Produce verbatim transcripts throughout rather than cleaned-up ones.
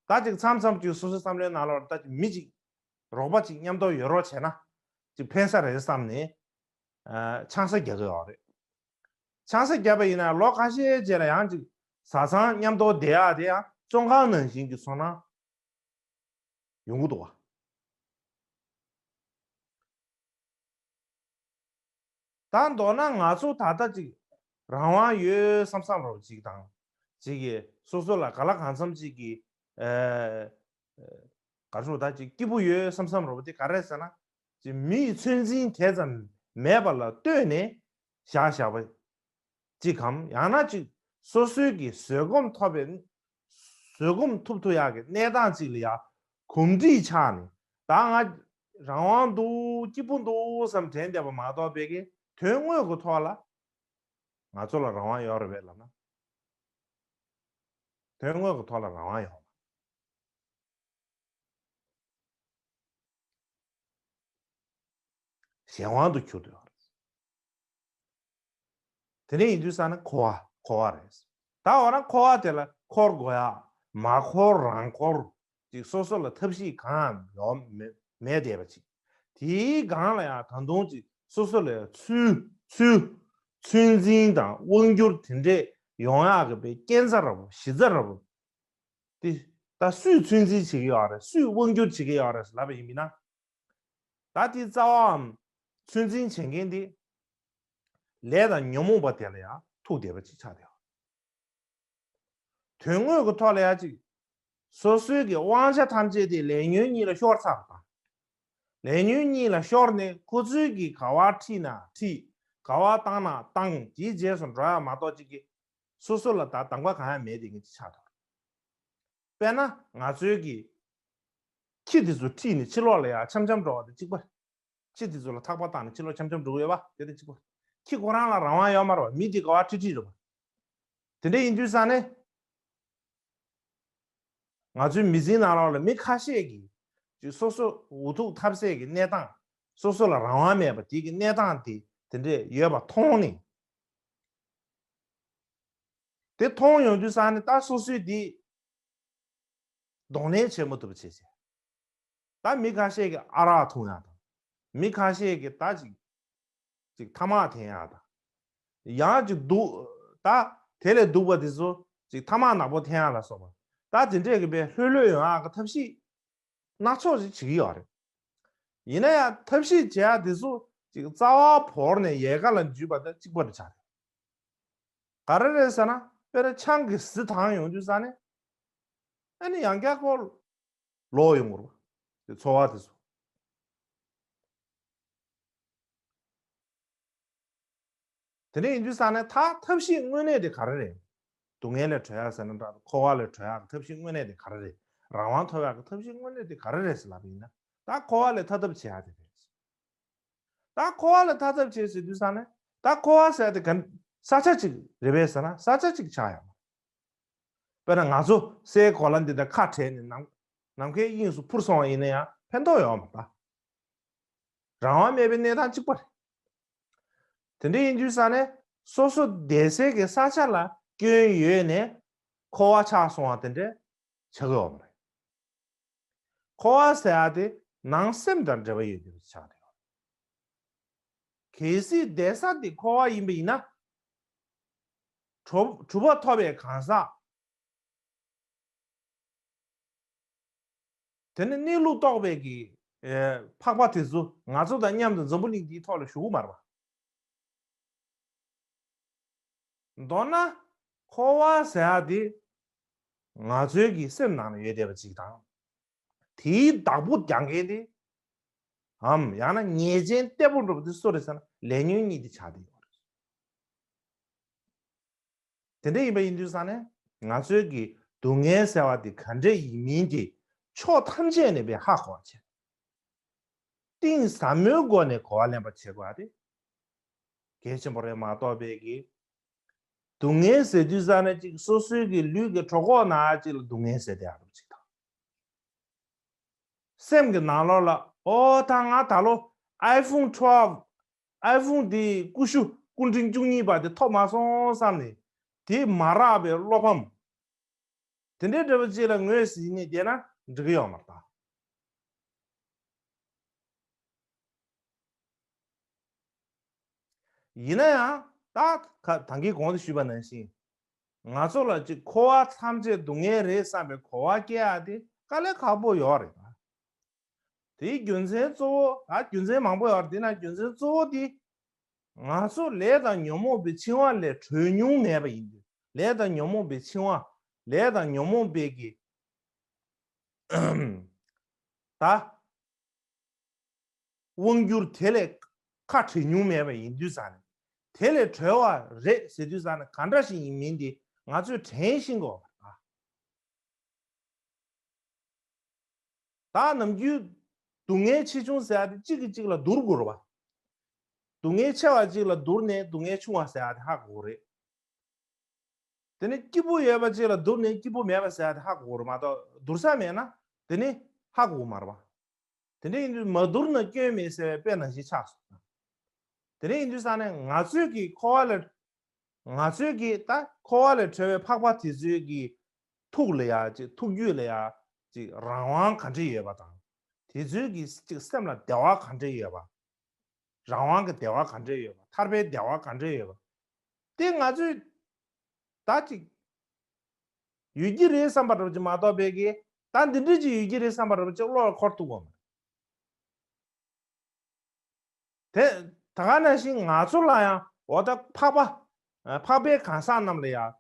ད་ཅིག་མཚམས་མཚམས་ཅིག་སོ་སོའི་བསམ་བློའི་ནང་ལོགས་ད་ཅིག་མི་ཅིག་རོགས་པ་ཅིག་མཉམ་དུ་ཡོད་རོགས་བྱས་ན་ཅིག་ཕན་ས་རེད་བསམ་ནས་ཨ་ཆང་ས་རྒྱག་གི་ཡོད་རེད། ཆང་ས་བརྒྱབ་པ་ཡིན་ན་ལོ་ཁ་ཤས་རྗེས་ལ་ཡང་ཅིག་བཟའ་ཚང་མཉམ་དུ་བསྡད་ཡག་དེ་ཡང་བཙོན་ཁང་ནང་བཞིན་གྱི་ཚོར་སྣང་ཡོང་གི་འདུག་བ། ད་མདོར་ན་ང་ཚོ་ད་ལྟ་ཅིག་རང་དབང་ཡོད་བསམ་བསམ་རོགས་ཅིག་དང་། ཅིག་གིས་སོ་སོ་ལ་ག་ལ་གང་འཚམ་ཅིག་གི་ཨ་ག་རེ་ཞུ་ད་ཅིག་སྐྱིད་པོ་ཡོད་བསམ་བསམ་རོགས་དེ་ག་རེ་ཟེར་ན། ཅིག་མི་ཡི་ཚོད་འཛིན་དེ་ཙམ་མེད་པ་ལ་ལྟོས་ནས་བཞག་བཞག་པ་ཅིག་གམ། ཡང་ན་ཅིག་སོ་སོའི་གི་བཟོད་སྒོམ་ཐོབ་པའི་བཟོད་སྒོམ་ཐུབ་ཐུབ་ཡག་གི་གནས་སྟངས་ཅིག་ལ་ཡ་གོམས་འདྲིས་ཆགས་ནས། ད་ང་རང་དབང་འདུག་སྐྱིད་པོ་འདུག་བསམ་དྲན་བསྡད་པ་མ་གཏོགས་པའི་གི་དོན་དངོས་ཀྱི་ཐོག་ལ་ང་ཚོ་ལ་རང་དབང་ཡོད་རེད་པས་ལབ་ན། དོན་དངོས་ཀྱི་ཐོག་ལ་རང་དབང་ཡོད་མ་རེད། གཞན་དབང་དུ་གྱུར་ཡོད་རེད། དེ་འདྲ་ཡིན་དུས་ཙང་ནི་འཁོར་བ་འཁོར་བ་རེད། ད་འོ་ན་འཁོར་བ་དེ་ལ་འཁོར་དགོས་ཡ། མ་འཁོར་རང་འཁོར་ཅིག་སོ་སོ་ལ་ཐབས་ཤེས་གང་ཡང་ཡོད་མེད་མེད་བསྡད་པ་ཅིག་དེའི་སྒང་ལ་ཡང་ད་དུང་ཅིག་སོ་སོ་ལ་ཡང་ཚུལ་ཚུལ་ཚོད་འཛིན་དང་དབང་སྒྱུར་དེ་འདྲས་ཡོང་ཡག་གི་པའི་རྐྱེན་རྩ་ར་བོ་གཞི་རྩ་ར་བོ་དེ་ད་སུས་ཚོད་འཛིན་བྱེད་ཀྱི་ཡོད་རེད། སུས་དབང་སྒྱུར་བྱེད་ཀྱི་ཡོད་རེད་ལབ་པ་ཡིན་ན། ད་དེའི་རྩ་བའམ་ཚོད་འཛིན་བྱེད་མཁན་དེ་ལས་དང་ཉོན་མོངས་པ་དེ་ལ་ཡང་ཐུག་བསྡད་པ་ཅིག་ཆགས་བསྡད་ཡོད། དོན་དངོས་ཀྱི་ཐོག་ལ་ཡང་ཅིག་སོ་སོའི་གི་དབང་ཆ་ཐམས་ཅད་དེ་ལས་ཉོན་གཉིས་ལ་ཤོར་ཚར་བ་དང་། ལས་ཉོན་གཉིས་ལ་ཤོར་ནས་ཁོ་ཚོའི་གི་ག་བ་ཁྲིད་ན་ཁྲིད། ག་བ་བཏང་ན་བཏང་། དེའི་རྗེས་སུ་འགྲོ་ཡ་མ་གཏོགས་ཅིག་གི་སོ་སོ་ལ་ད་དང་པ་གང་ཡང་མེད་དེ་ངེས་ཅིག་ཆགས་འདུག་དཔེར་ན་ང་ཚོའི་གི་ཁྱི་དེ་ཚོ་ཁྲིད་ནས་ཕྱི་ལོགས་ལ་ཡ་འཆམ་འཆམ་འགྲོ་བ་དང་གཅིག་པ་རེད། ཁྱི་དེ་ཚོ་ལ་ཐག་པ་བཏགས་ནས་ཕྱི་ལོགས་འཆམ་འཆམ་འགྲོ་གི་ཡོད་པ་དེ་དང་གཅིག་པ་རེད། ཁྱི་ཁོ་རང་ལ་རང་དབང་ཡོད་མ་རེད་པ། མི་དེ་ག་བ་ཁྲིད་ཁྲིད་རེད་པ། དེ་འདྲ་ཡིན་དུས་ཙང་ནས་ང་ཚོའི་མི་ཚེའི་ནང་ལོགས་ལ་མི་ཁ་ཤས་ཀྱིས་ཅིག་སོ་སོ་འུ་ཐུག་ཐབས་ཟད་ཀྱི་གནས་སྟངས་སོ་སོ་ལ་རང་དབང་མེད་པ་དེ་གི་གནས་སྟངས་དེ་དེ་འདྲས་ཡོད་པ་མཐོང་ནས། དེ་མཐོང་ཡོང་དུས་ཙང་ནས་ད་སོ་སོས་དེ་གདོང་ལེན་བྱེད་མ་ཐུབ་པ་བྱས་བྱས། ད་མི་ཁ་ཤས་ཀྱིས་ཨ་རག་འཐུང་ཡག་དང་། མི་ཁ་ཤས་ཀྱིས་ད་ཅིག་ཅིག་ཐ་མག་འཐེན་ཡག་དང་། ཡང་ཅིག་སྡུག་ད་དེ་ལས་སྡུག་པ་དེ་ཚོ་ཅིག་ཐ་མག་ནག་པོ་འཐེན་ཡག་ལ་སོགས་པ། ད་དེ་འདྲས་ཀྱི་པའི་ལྷོད་ལྷོད་ཡོང་ཡག་གི་ཐབས་ཤེས་སྣ་ཚོགས་ཅིག་བྱེད་ཀྱི་ཡོད་རེད། ཡིན་ན་ཡང་ཐབས་ཤེས་བྱེད་ཡག་དེ་ཚོ་ཅིག་རྩ་བ་བོར་ནས་ཡལ་ག་ལ་འཇུས་པ་དང་གཅིག་པ་རེད་ཆགས་རེད། ག་རེ་རེད་ཟེར་ན། དཔེར་ན་ཆང་གི་གཟི་དྭངས་ཡོང་དུས་ཙང་ནས། ཨ་ནི་ཡང་བསྐྱར་ཁོ་ལོག་ཡོང་གི་རེད་པ། དེ་ཚོར་བ་དེ་ཚོ། དེ་འདྲ་ཡིན་དུས་ཙང་ནས་ད་ཐབས་ཤེས་དངོས་གནས་དེ་ག་རེ་རེད། སྡུག་བསྔལ་ལས་གྲོལ་ཡག་ཟེར་ན་འདྲ། འཁོར་བ་ལས་གྲོལ་ཡག་གི་ཐབས་ཤེས་དངོས་གནས་དེ་ག་རེ་རེད། རང་དབང་ཐོབ་ཡག་གི་ཐབས་ཤེས་དངོས་གནས་དེ་ག་རེ་རེད་ཟེར་ལབ་པ་ཡིན་ན། ད་འཁོར་བ་ལས་ཐར་ཐབས་བྱེད་ཡག་དེ་རེད། ད་འཁོར་བ་ལས་ཐར་ཐབས་བྱེད་ཟེར་དུས་ཙང་ནས། ད་འཁོར་བ་ཟེར་དེ་ག་ས་ཆ་གཅིག་རེད་པས་ཟེར་ན་ས་ཆ་གཅིག་ཆགས་ཡོད་མ་རེད། དཔེར་ན་ང་ཚོ་སའི་གོ་ལ་འདི་དང་ཁ་བྲལ་ནས་ནམ་ནམ་མཁའི་དབྱིངས་སུ་འཕུར་སོང་བ་ཡིན་ན་ཡང་ཕན་ཐོགས་ཡོད་མ་རེད་པ། རང་དབང་མེད་པའི་གནས་སྟངས་གཅིག་པ་རེད། དེ་འདྲ་ཡིན་དུས་ཙང་ནས་སོ་སོ་བསྡད་སའི་གི་ས་ཆ་ལ་སྐྱོན་ཡོད་ནས་འཁོར་བ་ཆགས་སོང་བ་དེ་འདྲ་ཆགས་ཀྱི་ཡོད་མ་རེད། འཁོར་བ་ཟེར་ཡག་དེ་ནང་སེམས་དང་འབྲེལ་བ་ཡོད་པའི་ཆ་དེ་ཡོད། གལ་སྲིད་བསྡད་ས་དེ་འཁོར་བ་ཡིན་པ་ཡིན་ན། གྲུབ་གྲུབ་པ་ཐོབ་པའི་གང་ཟག་དེ་ནི་གནས་ལུགས་རྟོགས་པའི་གི་ཨེ་འཕགས་པ་དེ་ཚོ་ང་ཚོ་དང་མཉམ་དུ་འཛམ་བུ་གླིང་འདིའི་ཐོག་ལ་བཞུགས་ཀྱི་མ་རེད་པ། མདོར་ན་འཁོར་བ་ཟེར་ཡག་དེ་ང་ཚོའི་གི་སེམས་ནང་ལ་ཡོད་བསྡད་པ་ཅིག་དང་། དེའི་བདག་པོ་རྒྱག་མཁན་དེ་འམ་ཡང་ན་ཉེས་ཅན་གཏེ་པོ་འདྲ་པོ་དེ་སུ་རེད་ཟེར་ན་ལས་ཉོན་གཉིས་དེ་ཆགས་བསྡད་ཡོད་རེད། དེ་འདྲ་ཡིན་པ་ཡིན་དུས་ཙང་ནས་ང་ཚོའི་གི་སྡུག་བསྔལ་ཟེར་བ་དེ་ག་འདྲ་ཡིན་མིན་གྱི་ཕྱོགས་ཐམས་ཅད་ནས་པའི་ཧ་གོ་བ་བྱེད། གཏིང་ཟབ་མོའི་སྒོ་ནས་གོ་བ་ལེན་པ་བྱེད་དགོས་པ་དེ་གལ་ཆེན་པོ་རེད་མ་གཏོགས་པའི་གི་སྡུག་བསྔལ་ཟེར་དུས་ཙང་ནས་ཅིག་སོ་སོའི་གི་ལུས་ཀྱི་གྲོད་ཁོག་ན་ཅིག་ལ་སྡུག་བསྔལ་ཟེར་བསྡད་ཡག་འདྲ་པོ་ཅིག་དང་། སེམས་ཀྱི་ནང་ལོགས་ལ་ཨོ་ད་ང་ད་ལོ་ཨའི་ཕོན་ཊུ་ཝེལ་ཝ། ཨའི་ཕོན་དེའི་ཀུ་ཤུ་སྐུ་ཕྲེང་བཅུ་གཉིས་པ་དེ་ཐོབ་མ་སོང་བསམ་ནས་དེ་མ་རག་པའི་བློ་ཕམ། དེ་འདྲའི་འདྲ་པོ་ཅིག་ལ་ངོས་ཟིན་ནས་བསྡད་ན་འགྲིག་གི་ཡོད་མ་རེད་ད། ཡིན་ན་ཡང་ད་ད་གིན་གོང་དུ་ཞུས་པ་ནང་བཞིན། ང་ཚོ་ལ་ཅིག་འཁོར་བ་ཐམས་ཅད་སྡུག་བསྔལ་རེད་བསམ་པའི་གོ་བ་སྐྱེ་ཡ་དེ་དཀའ་ལས་ཁག་པོ་ཡོད་རེད་ད། དེའི་རྒྱུ་མཚན་གཙོ་བོ་ད་རྒྱུ་མཚན་མང་པོ་ཡོད་རེད། དེ་ན་རྒྱུ་མཚན་གཙོ་བོ་དེ། ང་ཚོ་ལས་དང་ཉོན་མོངས་པའི་འཆིང་བ་ལས་གྲོལ་མྱོང་མེད་པ་ཡིན་དུས། ལས་དང་ཉོན་མོངས་པའི་འཆིང་བ། ལས་དང་ཉོན་མོངས་པའི་གི་ད་དབང་སྒྱུར་དེ་ལས་ཁ་བྲལ་མྱོང་མེད་པ་ཡིན་དུས་ཙང་ནས། དེ་ལས་གྲོལ་བ་རེད་ཟེར་དུས་ཙང་ནས་ག་འདྲ་ཞིག་ཡིན་མིན་དེ་ང་ཚོས་དྲན་ཤེས་དགོས་པ་རེད། ད་ནམ་རྒྱུན་སྡུག་བསྔལ་ཆེ་ཆུང་ཟེར་ཡ་དེ་གཅིག་གིས་གཅིག་ལ་བསྡུར་དགོས་རེད་བ། སྡུག་བསྔལ་ཆེ་བ་གཅིག་ལ་བསྡུར་ནས་སྡུག་བསྔལ་ཆུང་བ་ཟེར་ཡ་དེ་ཧ་གོ་གི་རེད། དེ་ནས་སྐྱིད་པོ་ཡོད་པ་གཅིག་ལ་བསྡུར་ནས་སྐྱིད་པོ་མེད་པ་ཟེར་ཡ་དེ་ཧ་གོ་གི་རེད་མ་གཏོགས། བསྡུར་ས་མེད་ན་དེ་ནི་ཧ་གོ་གི་མ་རེད་བ། དེ་འདྲ་ཡིན་དུས་མ་བསྡུར་ན་སྐྱོན་མེད་ཟེར་བའི་དཔེ་ནང་བཞིན་ཆགས་སོང་། དེ་འདྲ་ཡིན་དུས་ཙང་ནས་ང་ཚོས་ཀྱི་འཁོར་བ་ལས། ང་ཚོའི་གི་ད་འཁོར་བ་ལས་གྲོལ་བའི་འཕགས་པ་དེ་ཚོའི་གི་ཐུགས་ལ་ཡ་ཅིག་ཐུགས་རྒྱུད་ལ་ཡ་ཅིག་རང་དབང་ག་འདྲ་ཡོད་པ་དང་། དེ་ཚོའི་གི་ཅིག་སེམས་ལ་བདེ་བ་ག་འདྲ་ཡོད་པ། རང་དབང་གི་བདེ་བ་ག་འདྲ་ཡོད་པ། ཐར་པའི་བདེ་བ་ག་འདྲ་ཡོད་པ། དེ་ང་ཚོས་ད་ཅིག་ཡོད་ཀྱི་རེད་བསམ་པ་འདྲ་པོ་ཅིག་མ་གཏོགས་པའི་གི་ད་འདི་འདྲ་ཅིག་ཡོད་ཀྱི་རེད་བསམ་པ་འདྲ་པོ་ཅིག་བློ་ལ་འཁོར་ཐུབ་ཀྱི་མ་རེད། དེ་ད་ག་ནང་བཞིན་ང་ཚོ་ལ་ཡང་འོ་ད་འཕགས་པ། འཕགས་པའི་གང་ཟག་རྣམས་ལ་ཡང་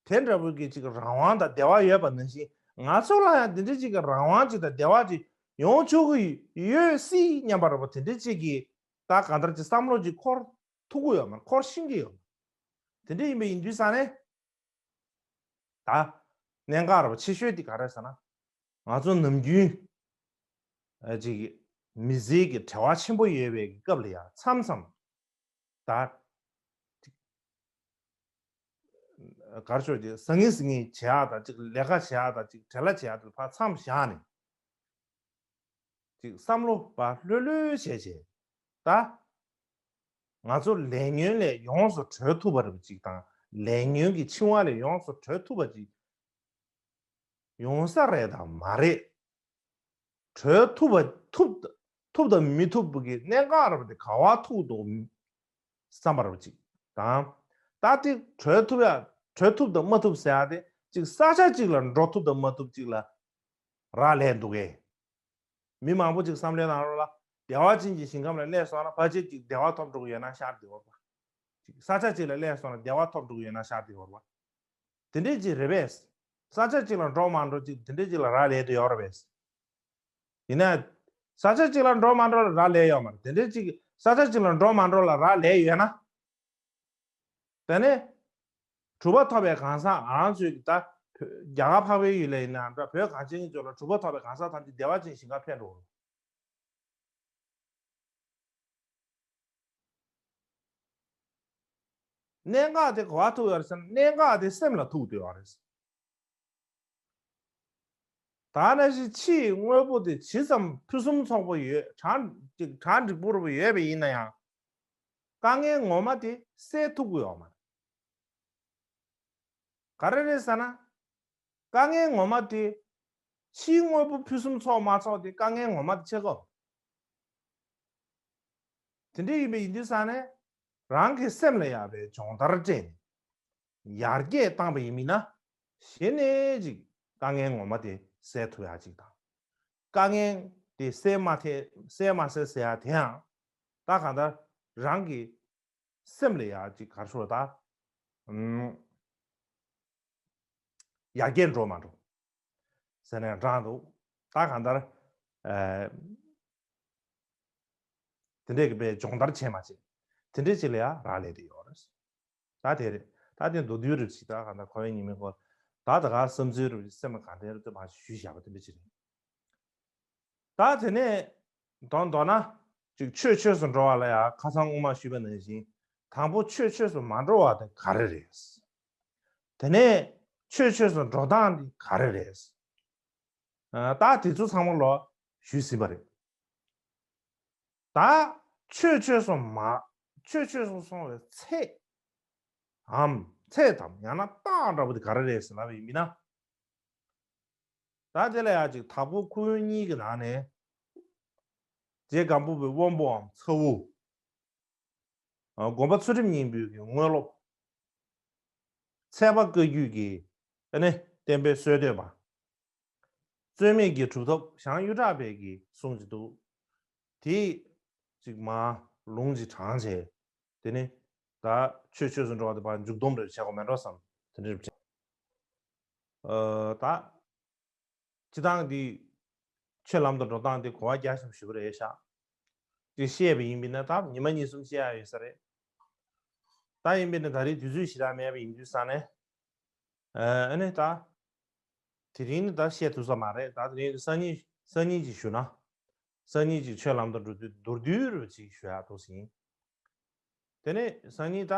དེ་འདྲ་བོ་གི་ཅིག་རང་དབང་དང་བདེ་བ་ཡོད་པ་ནང་བཞིན། ང་ཚོ་ལ་ཡང་དེ་འདྲ་ཅིག་གི་རང་དབང་ཅིག་དང་བདེ་བ་ཅིག་ཡོང་ཆོག་གི་ཡོད་སྲིད་སྙམ་པ་འདྲ་པོ་དེ་འདྲ་ཅིག་གི་ད་གང་ལྟར་ཅིག་བསམ་བློ་ཅིག་འཁོར་ཐུབ་ཀྱི་ཡོད་མ་རེད། འཁོར་ཤེས་ཀྱི་ཡོད་མ་རེད། དེ་འདྲ་ཡིན་པ་ཡིན་དུས་ཙང་ནས། ད་གནད་འགག་ར་བ་ཆེ་ཤོས་དེ་ག་རེ་ཟེར་ན། ང་ཚོ་ནམ་རྒྱུན་ཨ་ཅིག་མི་ཚེ་གི་བྲེལ་བ་ཆེན་པོ་ཡོད་པའི་སྐབས་ལ་ཡང་མཚམས་མཚམས་ད་གར་ཤོག་ཅིག་བཟང་ངན་ཟིང་ངན་བྱེད་ཡག་དང་ཅིག་ལས་ཀ་བྱེད་ཡག་དང་ཅིག་བྲེལ་བ་བྱེད་ཡག་དེ་ཕར་མཚམས་བཞག་ནས། ཅིག་བསམ་བློ་བ་ལྷོད་ལྷོད་བྱས་བྱས། ད་ང་ཚོ་ལས་ཉོན་ལས་ཡོངས་སུ་གྲོལ་ཐུབ་པ་རེད་པ་ཅིག་དང་། ལས་ཉོན་གྱི་འཆིང་བ་ལས་ཡོངས་སུ་གྲོལ་ཐུབ་པ་ཅིག་ཡོང་ས་རེད་དང་མ་རེད། གྲོལ་ཐུབ་པ་ཐུབ་ཐུབ་དང་མི་ཐུབ་ཀྱི་གནད་འགག་རེད་པ་དེ་ག་བ་ཐུག་འདུག་བསམ་པ་རེད་པ་ཅིག་དང་། ད་དེ་གྲོལ་ཐུབ་ཡ་གྲོལ་ཐུབ་དང་མ་ཐུབ་ཟེར་ཡ་དེ་ཅིག་ས་ཆ་གཅིག་ལ་འགྲོ་ཐུབ་དང་མ་ཐུབ་ཅིག་ལ་རག་ལས་འདུག་གས། མི་མང་པོ་ཅིག་བསམ་བློའི་ནང་ལོགས་ལ་བདེ་བ་ཅན་གྱི་ཞིང་ཁམས་ལ་སླེབས་སོང་ན་ཕལ་ཆེར་ཅིག་བདེ་བ་ཐོབ་འགྲོ་གི་ཡོད་ན་ཤར་བདེ་བ་པ། ཅིག་ས་ཆ་ཅིག་ལ་སླེབས་སོང་ན་བདེ་བ་ཐོབ་འགྲོ་གི་ཡོད་ན་ཤར་བདེ་བ་པ། དེ་འདྲས་ཅིག་རེད་པས། ས་ཆ་ཅིག་ལ་འགྲོ་མ་འགྲོ་ཅིག་དེ་འདྲས་ཅིག་ལ་རག་ལས་དུ་ཡོད་རེད་པས། ཡིན་ན། ས་ཆ་ཅིག་ལ་འགྲོ་མ་འགྲོ་ལ་རག་ལས་ཡོད་མ་རེད། དེ་འདྲས་ཅིག་ས་ཆ་ཅིག་ལ་འགྲོ་མ་འགྲོ་ལ་རག་ལས་ཡོད་ན། དེ་ནས་གྲུབ་པ་ཐོབ་པའི་གང་ཟག་ང་རང་ཚོའི་ད་རྒྱ་གར་འཕགས་པའི་ཡུལ་ལ་ཡིན་ནའང་འདྲ། བོད་གངས་ཅན་གྱི་ལྗོངས་ལ་གྲུབ་པ་ཐོབ་པའི་གང་ཟག་ཐམས་ཅད་བདེ་བ་ཅན་ཞིང་ཁམས་ཕེབས་འགྲོ་བ། གནད་འགག་དེ་ག་བ་ཐུག་ཡོད་རེད་ཟེར་ན། གནད་འགག་དེ་སེམས་ལ་ཐུག་བསྡད་ཡོད་རེད། ད་ནང་བཞིན་ཕྱིའི་དངོས་པོ་དེ་ཇི་ཙམ་ཕུན་སུམ་ཚོགས་པོ་ཡོད། གྲ་གྲ་འགྲིག་པོ་རུ་ཡོད་པ་ཡིན་ན་ཡང་། དཀའ་ངལ་ངོ་མ་དེ་སེལ་ཐུབ་ཀྱི་ཡོད་མ་རེད། ག་རེ་རེད་ཟེར་ན། དཀའ་ངལ་ངོ་མ་དེ། ཕྱིའི་དངོས་པོ་ཕུན་སུམ་ཚོགས་མ་ཚོགས་དེ་དཀའ་ངལ་ངོ་མ་དེ་ཆགས་ཀྱི་ཡོད། དེ་འདྲ་ཡིན་པ་ཡིན་དུས་ཙང་ནས། རང་གི་སེམས་ལ་ཡག་པའི་སྦྱོང་བརྡར་སྤྲད་ནས། ཡར་རྒྱས་བཏང་བ་ཡིན་མིན་ན། གཞི་ནས་ཅིག་དཀའ་ངལ་ངོ་མ་དེ་སེལ་ཐུབ་ཡག་ཅིག་དང་། དཀའ་ངལ་དེ་སེལ་མ་ཐེ་སེལ་མ་སེལ་ཟེར་ཡག་དེའང་། ད་གང་ལྟར་རང་གི་སེམས་ལ་ཡག་ཅིག་གར་ཤོར་ད། ཨུམ། ཡར་རྒྱས་འགྲོ་མ་འགྲོ། ཟེར་ནས་དྲངས་འདུག་ད་གང་ལྟར། ཨ། དེ་འདྲས་ཀྱི་པའི་སྦྱོང་བརྡར་བྱས་མ་བྱས། དེ་འདྲས་ཅིག་ལ་ཡང་རག་ལས་དེ་ཡོད་རེད། ད་དེ་རེད། ད་དེ་མདོར་བསྡུས་རེད་ཅིག་ད་གང་ལྟར་འཁོར་བའི་ཉེས་དམིགས་སྐོར། ད་ད་ག་བསམ་ཚུལ་རེད་ཅིག་སེམས་ལ་གང་དྲན་རེད་ཅིག་མ་ཞུས་བཞག་པ་དེ་འདྲས་ཅིག་རེད། ད་དེ་ནས་མདོར་མདོར་ན། ཅིག་ཆོས་ཆོས་སུ་འགྲོ་བ་ལ་ཡང་ཁ་སང་སྔོན་མ་ཞུས་པ་ནང་བཞིན། དང་པོ་ཆོས་ཆོས་སུ་མ་འགྲོ་བ་དེ་ག་རེ་རེད། དེ་ནས་ཆོས་ཆོས་སུ་འགྲོ་སྟངས་དེ་ག་རེ་རེད། ཨ། ད་དེ་ཚོ་ཚང་མ་ལོ་ཞུས་ཟིན་པ་རེད། ད་ཆོས་ཆོས་སུ་མ་ཆོས་ཆོས་སུ་སོང་བའི་ཚད་འམ། ཚད་དམ་ཡང་ན་རྟགས་འདྲ་པོ་དེ་ག་རེ་རེད་ཟེར་ལབ་པ་ཡིན་ན། ད་དེ་ལ་ཡང་ཅིག་དྭགས་པོ་ཁུ་དབོན་གཉིས་ཀྱི་ནང་ནས་རྗེ་སྒམ་པོ་པའི་དབོན་པོའམ་ཚ་བོ། ཨ། དགོན་པ་ཚུལ་ཁྲིམས་སྙིང་པོའི་གི་དངོས་སློབ། ཚལ་པ་བཀའ་བརྒྱུད་ཀྱི་ཨ་ནི་བསྟན་པའི་སྲོལ་གཏོད་པ། རྩོད་མེད་ཀྱི་གྲུབ་ཐོབ་ཞང་གཡུ་བྲག་པའི་གི་གསུང་ཅིག་འདུག། དེ་ཅིག་མར་ལུང་ཅིག་དྲངས་བྱས། དེ་ནི་ད་ཆོས་ཆོས་སུ་འགྲོ་བ་དེ་ཕར་མཇུག་སྡོམ་རེ་བྱེད་དགོས་མེད་འགྲོ་བསམ། དེ་འདྲ་རེ་བྱས། ཨ། ད་སྤྱི་བཏང་འདི་ཆོས་ལམ་དུ་འགྲོ་སྟངས་འདི་གོ་བ་རྒྱ་ཆེན་པོ་ཞིག་རེད་ཤག། དེ་བཤད་པ་ཡིན་པས་ན་ད་ཉི་མ་གཉིས་གསུམ་བཤད་ཡ་ཡོད་ས་རེད། ད་ཡིན་པས་ན་ད་རེས་དུས་ཚོད་ཞེ་དྲག་མེད་པ་ཡིན་དུས་ཙང་ནས། ཨ་ནི་ད་དེ་རིང་ནི་ད་བཤད་ཐུབ་ས་མ་རེད། ད་དེ་རིང་སང་ཉིན་སང་ཉིན་ཅིག་ཞུ་ན། སང་ཉིན་ཅིག་ཆོས་ལམ་དུ་འགྲོ་དུས་མདོར་བསྡུས་རུ་ཅིག་ཞུ་ཡག་འདུག་ཟིན། དེ་ནས་སང་ཉིན་ད་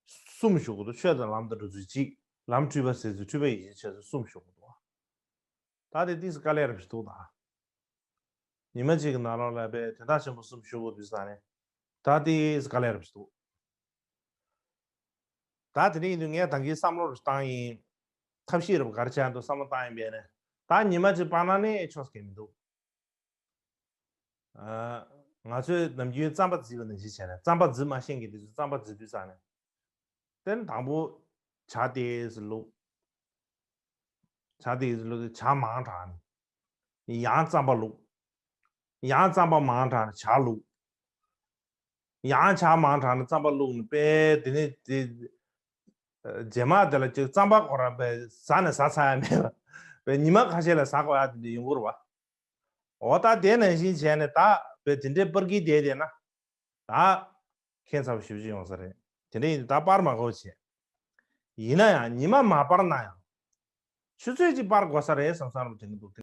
གསུམ་ཞུ་དགོས་འདུག། ཆོས་དང་ལམ་དུ་འགྲོ་ཚུལ་གཅིག། ལམ་འཁྲུལ་པ་སེལ་ཚུལ། འཁྲུལ་པ་ཡེ་ཤེས་འཆར་ཚུལ་གསུམ་ཞུ་དགོས་འདུག། ད་དེ་ཏིས་དཀའ་ལས་རབ་ཞིག་འདུག་ད། ཉི་མ་གཅིག་གི་ནང་ལོགས་ལ་པའི་དོན་དག་ཆེན་པོ་གསུམ་ཞུ་དགོས་དུས་ཙང་ནས་ད་ཏིས་དཀའ་ལས་རབ་ཞིག་འདུག། ད་དེ་འདྲ་ཡིན་དུས་ངས་ད་གིན་བསམ་བློ་རུ་བཏང་ཡིན། ཐབས་ཤེས་རུ་ག་རེ་བྱ་འདུག་བསམ་བློ་བཏང་ཡིན་པས་ནས་ད་ཉི་མ་གཅིག་སྤང་ན་ནས་ཆོག་ས་གི་མི་འདུག། ཨ། ང་ཚོས་ནམ་རྒྱུན་རྩམ་པ་བརྫིས་པ་ནང་བཞིན་བྱས་ནས་རྩམ་པ་བརྫིས་མ་ཤེས་མཁན་དེ་ཚོས་རྩམ་པ་བརྫིས་དུས་ཙང་ནས། དེ་ནས་དང་པོ་ཇ་ཏོག་ཙམ་བླུགས། ཇ་ཏོག་ཙམ་བླུགས་ཏེ་ཇ་མང་དྲགས་ནས། ཡང་རྩམ་པ་བླུགས། ཡང་རྩམ་པ་མང་དྲགས་ནས་ཇ་བླུགས། ཡང་ཇ་མང་དྲགས་ནས་རྩམ་པ་བླུགས་ནས་པས་དེ་ནས་དེ། རྗེས་མ་དེ་ལ་ཅིག་རྩམ་པ་ཁོ་རང་པས་ཟ་ནས་ཟ་ཚར་ཡ་མེད་པ། པས་ཉི་མ་ཁ་ཤས་ལ་ཟ་དགོས་ཡ་དེ་འདྲ་ཡོང་གི་རེད་བ། འོ་ད་དེ་ནང་བཞིན་བྱས་ནས་ད་པས་དེ་འདྲའི་པར་གྱི་བསྡད་བསྡད་ན། ད་ཁྱད་མཚར་པོ་ཞེ་པོ་ཅིག་ཡོང་ས་རེད། དེ་འདྲ་ཡིན་དུས་ད་པར་མ་དགོས་བྱས། ཡིན་ན་ཡང་ཉི་མ་མ་པར་ན་ཡང་། ཆུ་ཚོད་གཅིག་པར་དགོས་ས་རེད་བསམ་བསམ་རུ་དྲན་གྱི་འདུག།